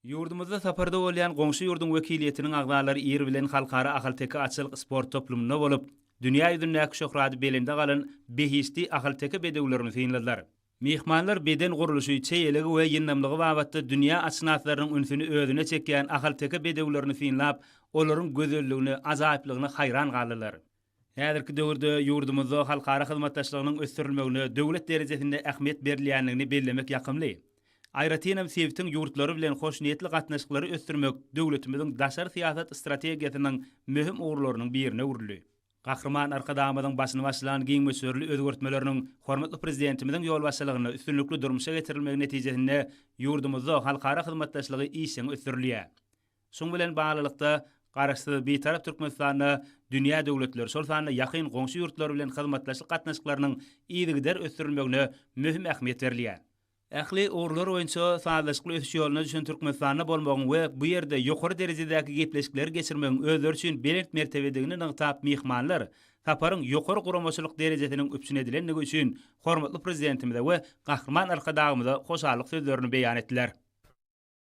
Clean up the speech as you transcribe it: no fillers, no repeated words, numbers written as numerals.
Ýurdumyzda saparda bolýan goňşy ýurduň wekiliýetiniň agzalary ir bilen Halkara ahalteke atçylyk sport toplumynda bolup, dünýä ýüzündäki şöhrady belende galan behişdi ahalteke bedewlerini synladylar. Myhmanlar beden gurluşy, çeýeligi we ýyndamlygy babatda dünýä atşynaslarynyň ünsüni özüne çekýän ahalteke bedewlerini synlap, olaryň gözelligine, ajaýyplygyna haýran galdylar. Häzirki döwürde ýurdumyzda halkara hyzmatdaşlygynyň ösdürilmegine döwlet derejesinde ähmiýet berilýändigini bellemek ýakymly. Aýratynam sebitiň ýurtlary bilen hoşniýetli gatnaşyklary ösdürmek döwletimiziň daşary syýasat strategiýasynyň möhüm ugurlarynyň birine öwrüldi. Gahryman Arkadagymyzyň başyny başlan giň möçberli özgertmeleriniň hormatly Prezidentimiziň ýolbaşçylygynda üstünlikli durmuşa geçirilmegi netijesinde ýurdumyzda halkara hyzmatdaşlygy işjeň ösdürilýär. Şunuň bilen baglylykda, Garaşsyz, Bitarap Türkmenistanda dünýä döwletleri, şol sanda ýakyn goňşy ýurtlar bilen hyzmatdaşlyk gatnaşyklarynyň yzygider ösdürilmegine möhüm ähmiýet berilýär. Ähli ugurlar boýunça sazlaşykly ösüş ýoluna düşen Türkmenistanda bolmagyň we bu ýerde ýokary derejedäki gepleşikleri geçirmegiň özleri üçin belent mertebedigini nygtap myhmanlar saparyň ýokary guramaçylyk derejesiniň üpjün edilendigi üçin hormatly Prezidentimize we Gahryman Arkadagymyza hoşallyk sözlerini beýan etdiler.